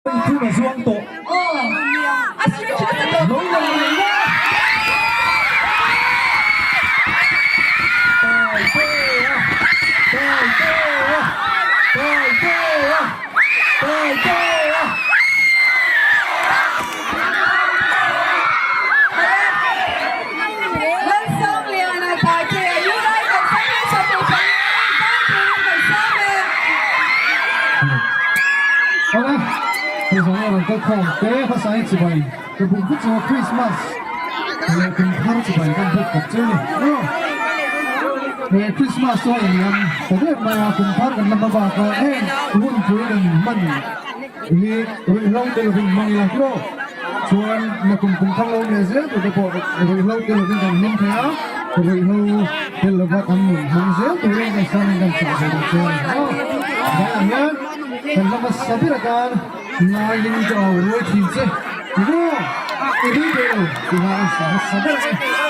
Thum a zuang tawh. Lo lang leh la. Taitea, Taitea, Taitea, Taitea. Lalsangliana Taitea, Yulai kan sam hi chawhmeh panga in zai turin kan sawm e. Awle, hei zawng a rawn kal khawm te hmasain chibai ka buk vek chu Christmas leh kum thar chibai kan buk kawp che ni maw? He Christmas chu a inliam ta deuh mai a, kum thar kan la hma bak a, heng hunpui kan hman hi ruihhlo te lovin hmang ila tiraw? Chuan nakum kum thar lo leh zel tur te pawh ruihhlo te lovin kan hlim thei a, ruihhlo tel lova kan nun hmang zel turin kan samin kan chah ve duh che a ni maw? Tunah hian kan hla hmasa ber atan ngaiin ka au ruai thin che ti maw? I nui teh lo ti hla an sa hmasa ber a ni.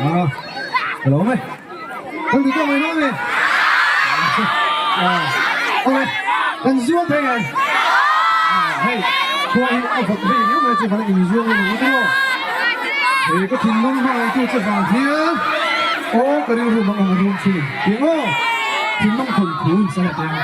A, ka lo awm e. Kan ti tawh mai dawn e. Awle, kan zuang phei ngai. Hei, khua hi a vawt vei riau mai chu vana inzuang in ang tawh. He ka thinlung hmangaihtu che vang hian aw ka rilru mang ang rum thin. Tiang aw, thinlung thawn thu in sala teng.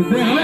Kut beng le.